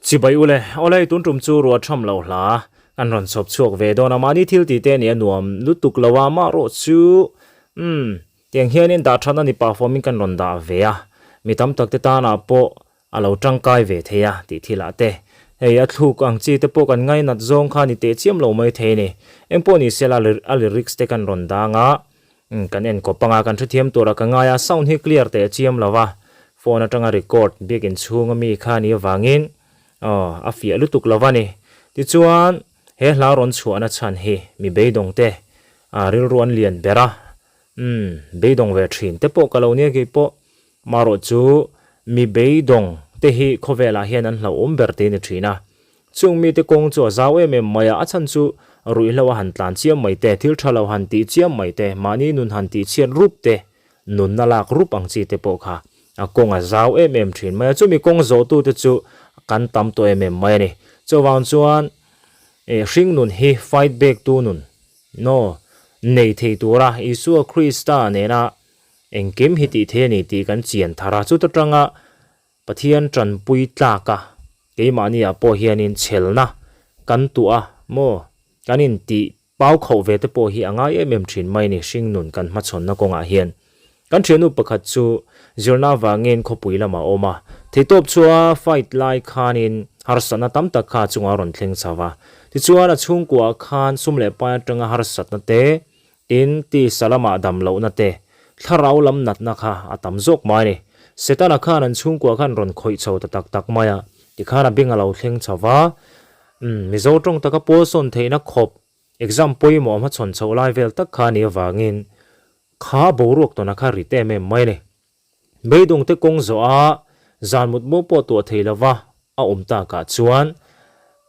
Chibai ule, awle tun tum chu ruah tham lo hla kan rawn chhawp chhuak ve dawn a, mahni thil tih te nia nuam lutuk lo a, mah rawh chu umm tiang hianin dah that a ni pah fawmin kan rawn dah ve a, mi tam tak te tanah pawh a lo tangkai ve thei a tih thilah te hei a thluk ang chi te pawh kan ngainat zawng kha ni teh chiam lo mai thei a ni. Engpawh ni sela a lyrics te kan rawn dang a, kan enkawp anga kan hrethiam turah ka ngai a, sound hi clear teh chiam lo va, phone atanga record biakin chhunga mi kha ni avangin aw a fiah lutuk lo va ni. Tichuan he hla rawn chhuahna chhan hi mi beidawng te a rilru an lian ber a, umm beidawng ve thin te pawh ka lo nia keipawh. Marawh chu mi beidawng te hi khawvelah hian an hlauhawm ber te ni thin a. Chung mite kawng chu a zau em em mai a, a chhan chu ruihhlo a han tlan chiam mai te, thil tha lo han tih chiam mai te, mahni nun han tih chhiat rup te, nunna lak rup ang chi te pawh kha a kawng a zau em em thin mai a. Chumi kawng zawhtu te chu kan tam tawh em em mai a ni. Chuvang chuan hring nun hi fight back tu nun, no, nei thei tura Isua Krista nena Engkim hi tih thei a ni tih kan chian thar a, chuta tanga Pathian tanpui tlak a, keimahniah pawh hianin chhelna kan tuah a maw, kan intih pau khauh ve te pawh hi a ngai em em thin mai ni hringnun kan hmachhawnna kawngah hian. Kan thiannu pakhat chu zirna avangin khawpui lamah a awm a, theihtawp chua fight lai khanin harsatna tam tak kha a chungah a rawn thleng chho va, tichuan a chhungkuaah khan sum leh pai atanga harsatna te Tin, tisa lamah dam lohna te, thlarau lam natna kha a tam zawk mai a ni. Setana khan an chhungkua khan rawn khawih chho ta tak tak mai a, tikhan a beng a lo thleng chho va. Umm, Mizo tawng taka pawl sawn theihna khawp exam pawimawh a hmachhawn chhoh lai vel tak kha a nih avangin kha boruak tawna kha rit em em mai a ni. Beidawngte kawng zawh a, zan mut maw pawh tuah thei lova a awm takah chuan,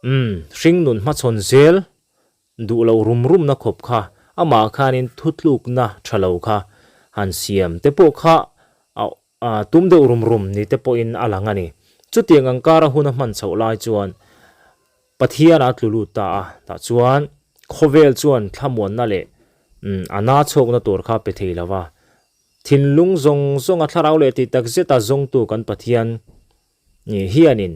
umm, hringnun hmachhawn zel Duh loh rum rumna khawp kha amah khanin thutlukna tha lo kha han siam te pawh kha a tum deuh rum rum ni te pawhin a lang a ni. Chutiang ang kara hun a hman chhoh lai chuan Pathian a tlu lut ta a, tah chuan khawvel chuan thlamuanna leh a na chhawkna tur kha pe thei lo va. Thinlung zawng zawnga thlarau leh tih tak zeta zawngtu kan Pathian Ni hianin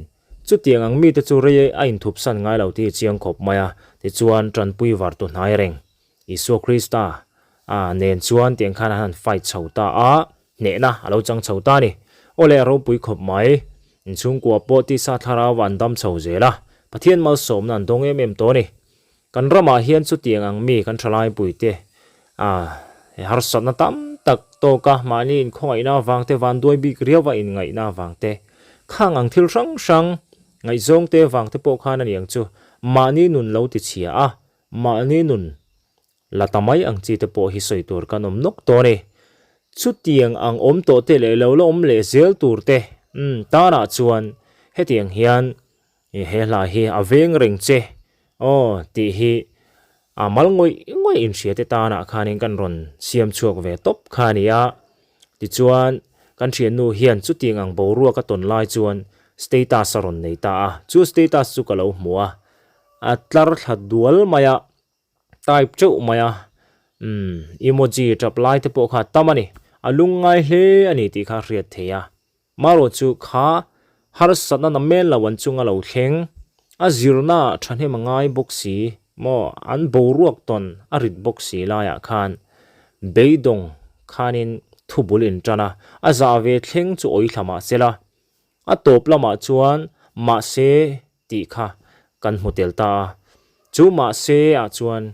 chutiang ang mite chu rei a inthupsan ngai lo tih chiang khawp mai a, tichuan tanpui var tu hnai reng Isua Krista a nen chuan tiang khan an han fight chho ta a, hnehna a lo chang chho ta a ni. Aw le a ropui khawp mai, inchhungkua pawh tisa thlarau an dam chho zel a, Pathian malsawmna an dawng em em tawh a ni. Kan ramah hian chutiang ang mi kan thalaipuite a harsatna tam tak tawk a, mahni inkhawngaihna avang te, vanduai bik riau a inngaihna avang te, khang ang thil hrang hrang ngaihzawng te vang te pawh khan a ni ang chu, mahni nun lo tichhia a, mahni nun la ta mai ang chi te pawh hi sawi tur kan awm nawk tawh a ni. Chutiang ang awm tawh te leh lo la awm leh zel tur te tanah chuan hetiang hian I he hla hi a veng reng che aw tih hi a mal ngawih ngawih inhria te tanah khanin kan rawn siam chhuak ve tawp kha a ni a. Tichuan kan thiannu hian chutiang ang boruak a tawn lai chuan status a rawn nei ta a, chu status chu ka lo hmu a, a tlar thla dual mai a, type teuh mai a, umm emoji tap lai te pawh kha a tam a ni, a lungngai hle a ni tih kha a hriat theih a. Marawh chu kha harsatna na men lo an chunga lo thleng, a zirna ah thahnem a ngai bawk si maw, an boruak tawn a rit bawk si laiah khan beidawng khanin thubul in tan a, a zah ve thleng chu awih thla mah se la, a tawp lamah chuan mahse tih kha kan hmu tel ta a, chu mahse ah chuan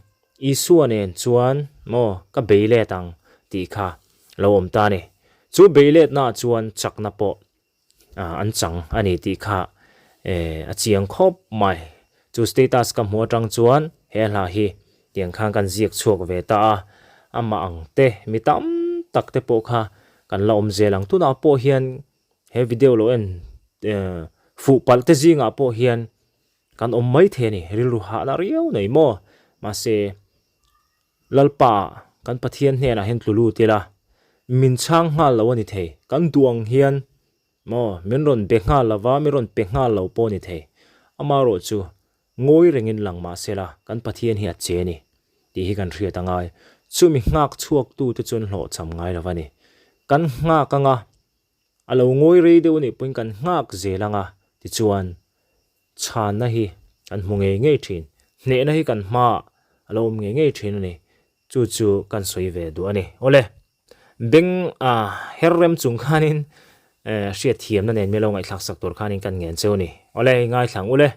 Isua nen chuan maw ka bei let ang tih kha lo awm ta a ni. Chu bei letnaah chuan chakna pawh an chang a ni tih kha a chiang khawp mai. Chu status ka hmuh atang chuan he hla hi tiang khan kan ziak chhuak ve ta a, amah ang te mi tam tak te pawh kha kan la awm zel ang. Tunah pawh hian he video lo en fuh palh te zingah pawh hian Kan awm mai thei a ni, rilru hahna riau nei maw? Mahse, Lalpa, kan Pathian hnenah hian tlu lut ila, min chhang nghal lo a ni thei. Kan duh ang hian maw, min rawn be nghal lo va, min rawn pe nghal lo pawh a ni thei. Amaherawh chu, ngawi rengin lang mah sela, kan Pathian hi a che a ni tih hi kan hriat a ngai. Chumi nghak chhuaktute chuan hlawhchham ngai lo va ni. Kan nghak anga, a lo ngawi rei deuh a nih pawhin kan nghak zel anga, tichuan. chhanna hi kan hmu ngei ngei thin. Hnehna hi kan hmaah a lo awm ngei ngei thin a ni. Chu chu kan sawi ve duh a ni. Awle, beng a her rem chung khanin hriatthiamna nen min lo ngaihthlak sak tur khanin kan ngen cheu a ni. Awle, i ngaithla ang ule.